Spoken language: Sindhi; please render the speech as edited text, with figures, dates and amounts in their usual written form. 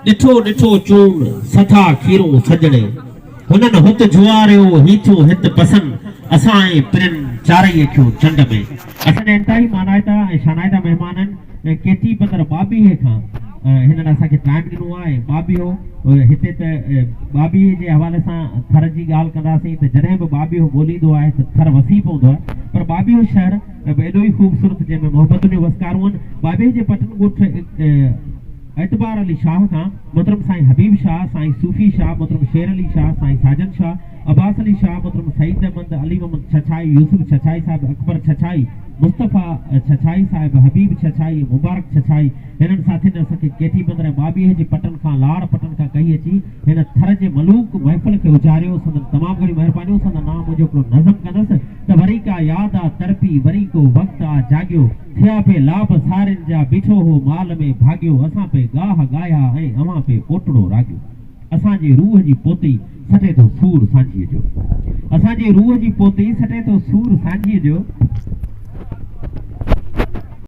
ڏٺو ڏٺو چون، سٿا کيرون سڄڻي. هنن هت جهوئاريو، هي ٿيون هت پسن، اسان ۽ پرين چارئي اکيون چنڊ ۾. اسان جا انتهائي مانائتا ۽ شانائتا مهمان آهن ۽ ڪيٽي بندر ٻاٻيهي کان هنن اسان کي ٽائيم ڏنو آهي ۽ ٻاٻيهو هتي ته ٻاٻيهي جي حوالي سان ٿر جي ڳالهه ڪنداسين ته جڏهن به ٻاٻيهو ٻوليندو آهي ته ٿر وسي پوندو آهي پر ٻاٻيهو شهر به ايڏو ئي خوبصورت جنهن ۾ محبتن جون وسڪارون آهن. ٻاٻيهي جي پٽن ڳوٺ اعتبار علي شاهه کان محترم سائين حبيب شاهه، سائين صوفي شاهه، محترم شير علي شاهه، سائين ساجن شاهه، عباس علي شاهه، محترم سعيد احمد، علي محمد ڇڇائي، يوسف ڇڇائي صاحب، اڪبر ڇڇائي، مصطفيٰ ڇڇائي صاحب، حبيب ڇڇائي ۽ مبارڪ ڇڇائي هنن ساٿين اسان کي ڪيٽي بندر ۽ ٻاٻيهي جي پٽن کان لاڙ پٽن کان ڪهي اچي هن ٿر جي ملوڪ محفل کي اجاريو سندن تمام گهڻيون مهربانيون سندن نانء منهنجو هڪڙو نظم ڪندس ته وري ڪا ياد آ تڙپي وري ڪو وقت آ جاڳيو ٿيا پئي لاڀ سارين جا بيٺو هو مال ۾ ڀاڳيو اسان پئي ڳاهه ڳايا ۽ اوهان پئي اوٽڙو راڳيو اسان جي روح جي پوتي سٽي ٿو سور سانجهيء جو اسان جي روح جي پوتي سٽي ٿو سور سانجهيء جو.